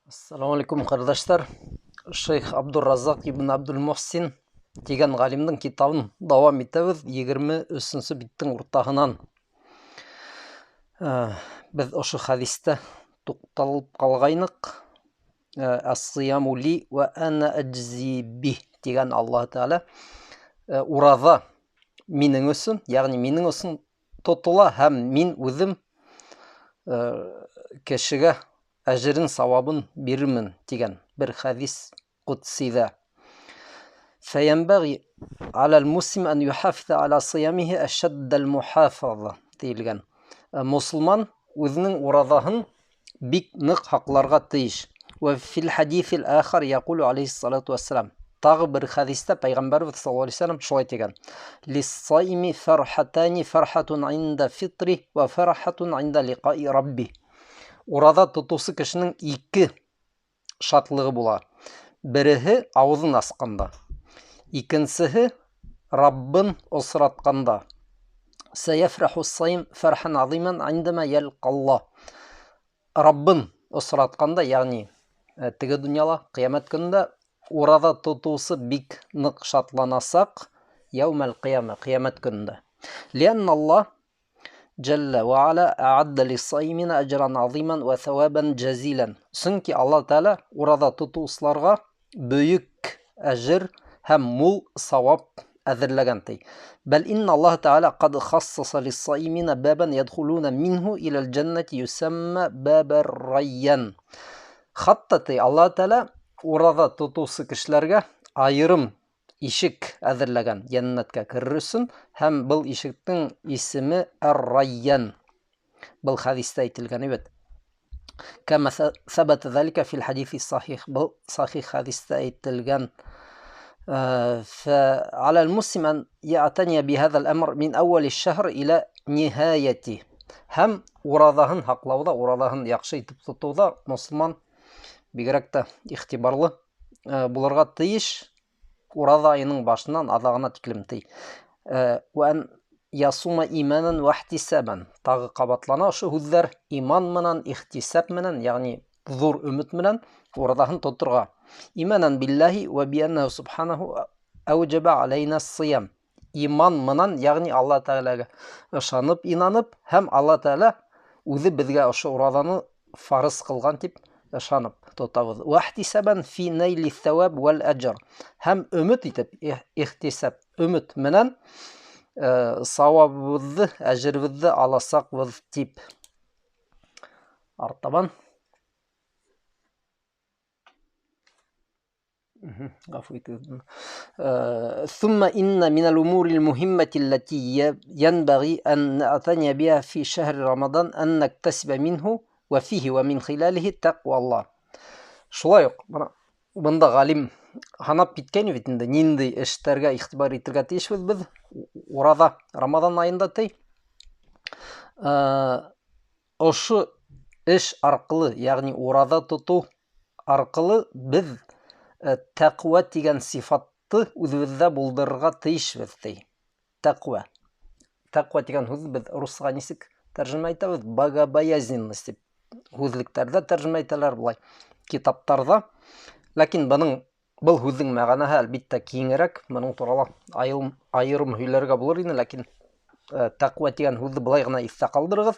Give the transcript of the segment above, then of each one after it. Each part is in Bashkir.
Ассаламу алейкум, ҡәрҙәштәр. Шейх Абдурразаҡ ибн Абдул-Мухсин тигән ғалимдың китабын дауам итәбеҙ 23-нсө биттең уртаһынан. Беҙ ошо хәдистә туҡталып ҡалғайныҡ. Ас-сияму ли ва ана аджзи бих тигән Аллаһ Тәғәлә. Ураҙа минең өсөн, йәғни минең өсөн тотола һәм мин үҙем кешегә әжерен, сауабын бирермен тигән бер хәдис ҡудсиҙә. Фәйәнбәғи алал муслим ан юхафиза ала сиямихи ашаддал мухафаза тиелгән. Мосолман үҙенең ураҙаһын бик ныҡ һаҡларға тейеш. Вә фил хәдиҫил ахар яҡулу алейхиссалату вассалам. Тағы бер хәдистә Пәйғәмбәрбеҙ саллаллаһу алейһи вәсәлләм шулай тигән: Лис-саими фархатани фархатун инда фитри ва фархатун инда лиҡаи рабби. Ураҙа тотоусы кешенең ике шатлығы була. Береһе ауыҙын асҡанда, икенсеһе Раббын осратҡанда. Сәйәфрәху ссаим фархан азиман индама ялҡаллаһ. Раббын осратҡанда, йәғни теге донъяла, ҡиәмәт көнөндә ураҙа тотоусы бик ныҡ шатланасаҡ яумәл ҡиәмә, ҡиәмәт көнөндә. Лианналлаһ Джәллә вә аля аадда лиссаимина ажран азиман вә савабан джазилан. Сөнки Аллаһ Тәғәлә ураҙа тотоусыларға бөйөк әжер һәм мул сауап әҙерләгән ти. Бәл инна Аллаһ Тәғәлә ҡад хассаса лиссаимина бабан ядхулуна минһу илал джаннати юсамма бабар райян. Хатта ти Аллаһ Тәғәлә ураҙа тотоусы кешеләргә айырым ишек әҙерләгән йәннәткә керер өсөн, һәм был ишектең исеме Ар-Райян. Был хәдистә әйтелгән бит. Кама сабата залика фил хадиси сахих. Был сахих хәдистә әйтелгән. فعلى المسلم أن يعتني بهذا الأمر من أول الشهر إلى نهايته. Һәм ураҙаһын һаҡлауҙа, ураҙаһын яҡшы итеп тотоуҙа мосолман бигерәк тә иғтибарлы булырға тейеш. Ураҙа айының башынан аҙағына тиклем ти. Вә ан ясума иманан ва ихтисабан. Тағы ҡабатлана ошо һүҙҙәр: иман менән, ихтисаб менән, йәғни ҙур өмөт менән ураҙаһын тоторға. Иманан биллаһи ва бианнаһу субханаху әүҗәбә алейна ссиям. Иман менән, йәғни Аллаһ Тәғәләгә ышанып, инанып һәм Аллаһ Тәғәлә үҙе беҙгә ошо ураҙаны фарыз ҡылған тип ышанып тотабыҙ. Ва ихтисабан фи найли ҫәүәб вәл әҗр. Һәм өмөт итеп, ихтисаб, өмөт менән сауабыбыҙҙы, әжеребеҙҙе аласаҡбыҙ тип. Артабан. Ғәфү итегеҙ. ثم إن من الأمور المهمة التي ينبغي أن نعتني بها في شهر رمضان أن نكتسب منه وفيه ومن خلاله تقوى الله. Шулай уҡ, бына бында ғалим һанап киткән бит инде, ниндәй эштәргә иғтибар итергә тейешбеҙ беҙ ураҙа Рамаҙан айында ти. Ошо эш арҡылы, йәғни ураҙа тотоу арҡылы беҙ тәҡүә тигән сифатты үҙебеҙҙә булдырырға тейешбеҙ ти. Тәҡүә. Тәҡүә тигән һүҙ беҙ русға нисек тәржемә итәбеҙ? Богобоязненность тип һүҙлектәрҙә тәржемә итәләр былай китаптарҙа. Ләкин был һүҙҙең мәғәнәһе әлбиттә киңерәк, бының турала айырым һөйләргә булыр ине, ләкин тәҡүә тигән һүҙҙе былай ғына иҫтә ҡалдырығыҙ.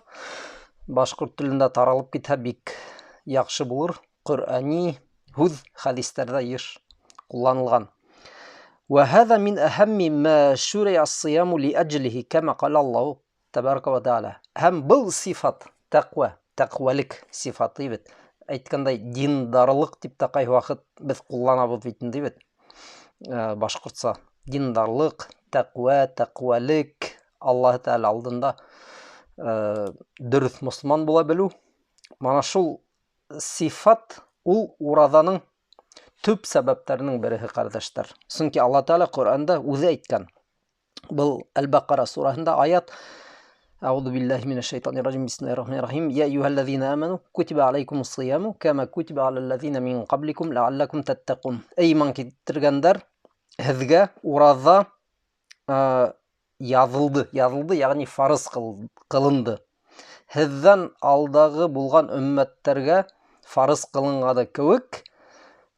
Башҡорт телендә таралып китһә бик яҡшы булыр. Ҡөрьәни һүҙ хәдистәрҙә йыш ҡулланылған. Вә һәҙә мин әһәмми мә шүриә ас-сияму ли әҗлиһи кәмә ҡала Аллаһу тәбәрәкә вә тәғәлә. Һәм был сифат тәҡүә, тәҡүәлек сифаты бит. Әйткәндәй, диндарлыҡ тип тә ҡайһы ваҡыт беҙ ҡулланабыҙ бит инде бит. Башҡортса диндарлыҡ, тәҡүә, тәҡүәлек, Аллаһ Тәғәлә алдында дөрөҫ мосолман була белеү. Мана шул сифат ул ураҙаның төп сәбәптәренең береһе, ҡәрҙәштәр. Сөнки Аллаһ Тәғәлә Ҡөрьәндә үҙе әйткән. Был Әл-Баҡара сураһында аят. Әғуҙу биллаһи минәш шайтанир ражим. Бисмиллаһир рахманир рахим. Я әйюһәлләзина аману кутиба алейкумус сияму кама кутиба алаллазина мин ҡабликум ләаллакум таттакун. Эй, иман килтергәндәр, һеҙгә ураҙа яҙылды, яҙылды, йәғни фарыз ҡылынды. Һеҙҙән алдағы булған өммәттәргә фарыз ҡылынғаны кеүек,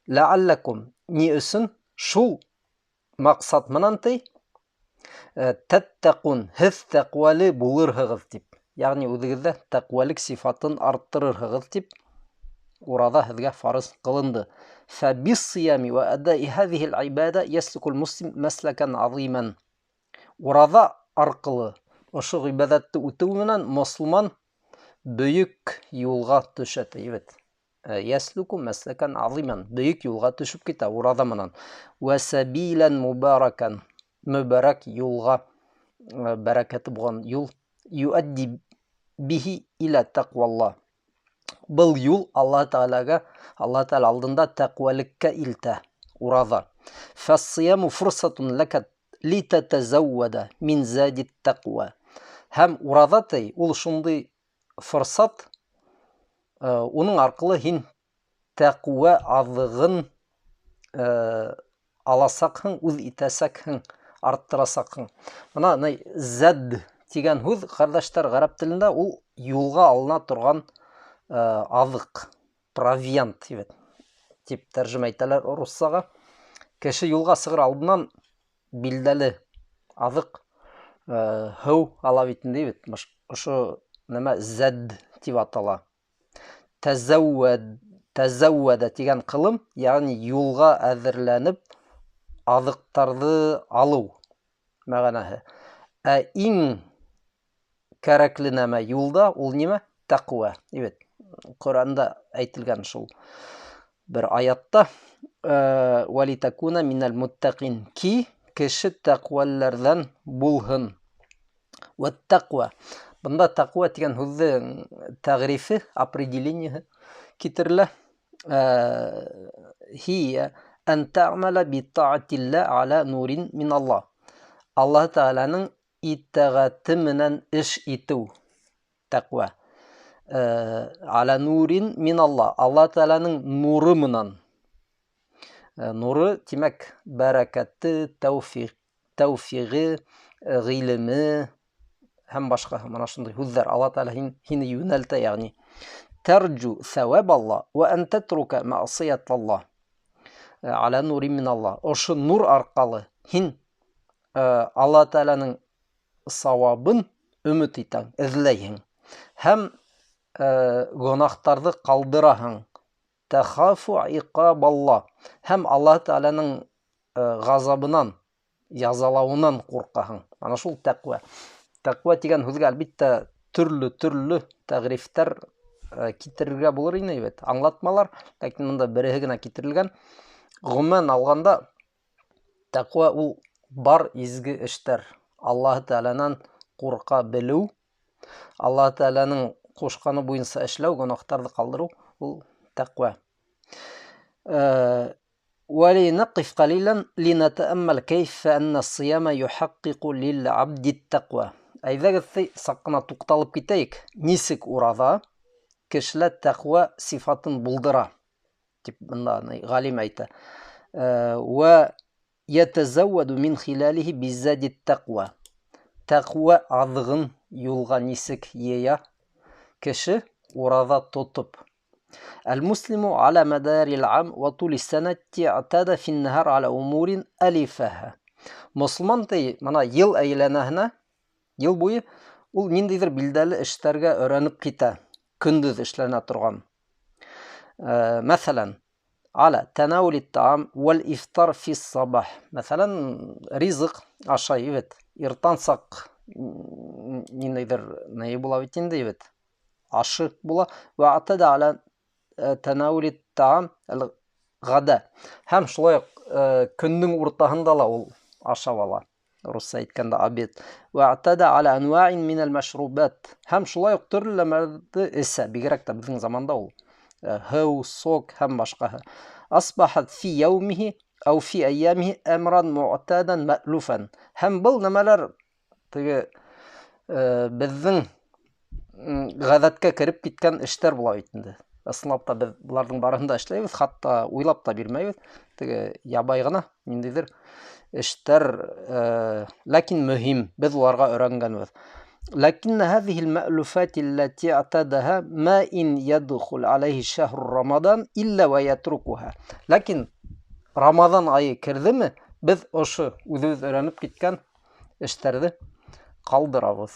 ләалләкум, ни өсөн? Шул маҡсат менән ти, тәттәҡун, һеҙ тәҡүәле булырһығыҙ тип. Ягъни үҙегеҙҙә тәҡүәлек сифатын арттырырһығыҙ тип ураҙа һеҙгә фарыз ҡылынды. Фәбиссиями вә әдәи һәҙиһил ғибадә яслукул муслим мәсләкән азиман. Ураҙа арҡылы ошо ғибәҙәтте үтеү менән мосолман бөйөк юлға төшә тиебеҙ. Яслуку мәсләкән азиман, бөйөк юлға төшөп китә ураҙа менән. Вә сәбилән мубаракан, мөбәрәк юлға, бәрәкәте булған юл, юадди бихи иля тәҡвалла. Был юл Аллаһ Тәғәләгә, Аллаһ Тәғәлә алдында тәҡүәлеккә илтә ураҙа. Фәссияму фурсатун ләкә литәтәзәүәдә мин задит тәҡүә. Һәм ураҙа ти, ул шундай форсат, уның арҡылы һин тәҡүә аҙығын аласаҡһың, үҙ итәсәкһең, арттырасаҡһың. Бына зәд тигән һүҙ, ҡәрҙәштәр, ғәрәп телендә ул юлға алына торған аҙыҡ, провиант тип тәржемә итәләр руссаға. Кеше юлға сығыр алдынан билдәле аҙыҡ, һыу ала бит инде бит. Ошо нәмә зәд тип атала. Тәзәүәдә тигән ҡылым, ягъни юлға әҙерләнеп аҙыҡтарҙы алыу мәғәнәһе. Ә иң кәрәкле нәмә юлда ул нимә? Тәҡүә. Бит Ҡөрьәндә әйтелгән шул бер аятта, вәлитәкүнә минәл муттәҡин, ки кеше тәҡүәләрҙән булһын. Вәттәҡүә. Бында тәҡүә тигән һүҙҙең тәғрифе, определениеһы китерелә. Һиә ән тәғмәлә битаатилла аля нурин миналла. Аллаһ Тәғәләнең итәғәте менән эш итеү тәҡүә. Аля нурин миналла. Аллаһ Тәғәләнең нуры менән. Нуры, тимәк, бәрәкәте, тәүфиғе, ғилеме һәм башҡа. Мына шундай һүҙҙәр. Аллаһ Тәғәлә һине йүнәлтә, ягъни. Тәржу сәүәб Алла вә ән тәтрука мәғсият Алла. Аля нурин миналла. Ошо нур арҡалы һин Аллаһ Тәғәләнең сауабын өмөт итәң, эҙләйһең. Һәм гонахтарҙы ҡалдыраһың. Тәхафу иҡабалла. Һәм Аллаһ Тәғәләнең ғазабынан, язалауынан ҡурҡаһың. Ана шул тәҡүә. Тәҡүә тигән һүҙгә әлбиттә төрлө-төрлө тәғрифтәр китерергә булыр ине бит, аңлатмалар, ләкин бында береһе генә китерелгән. Ғөмүмән алғанда тәҡүә ул бар изге эштәр. Аллаһ Тәғәләнән ҡурҡа белеү, Аллаһ Тәғәләнең ҡушҡаны буйынса эшләү, гөнаһтарҙы ҡалдырыу ул тәҡүә. ولنقف قليلا لنتأمل كيف أن الصيام يحقق للعبد التقوى. Әйҙәгеҙ саҡ ҡына туҡталып китәйек. Нисек ураҙа кешелә тәҡүә сифатын булдыра тип бында ғалим әйтә. Вә ятазавваду мин хилалихи биззади тәҡүә. Тәҡүә аҙығын юлға нисек йыя кеше ураҙа тотоп. المسلم على مدار العام وطول السنة اعتاد في النهار على أمور ألفها. Мосолман ти мына йыл әйләнәһенә, йыл буйы ул ниндәйҙер билдәле эштәргә өйрәнеп китә, көндөҙ эшләнә торған. Мәҫәлән, على تناول الطعام والإفطار في الصباح. Мәҫәлән, ризыҡ ашай бит, иртән саҡ ниндәйҙер ни була бит инде бит, ашы була. Вә'тәдә аля тәнәүли таам ғада. Һәм шулай уҡ көндөң уртаһында ла ул ашап ала. Русса әйткәндә обед. Вә'тәдә аля әнвәин минәл мәшрубәт. Һәм шулай уҡ төрлө нәмәләрҙе эсә, бигерәк тә беҙҙең заманда ул һыу, сок һәм башҡаһы. Асбахат фи яумихи ау фи әйәмихи әмран муътадан мәълуфан. Һәм был нәмәләр теге беҙҙең ғәҙәткә кереп киткән эштәр була бит инде. Ысынлап та беҙ быларҙың барыһын да эшләйбеҙ, хатта уйлап та бирмәйбеҙ. Теге ябай ғына ниндәйҙер эштәр, ләкин мөһим, беҙ уларға өйрәнгәнбеҙ. Ләкиннә һәҙиһил мәълүфәти лләти аътадаһа мә ин ядхул алейһи шәһру Рамадан илля вә ятрукуһа. Ләкин Рамаҙан айы керҙеме, беҙ ошо үҙебеҙ өйрәнеп киткән эштәрҙе ҡалдырабыҙ.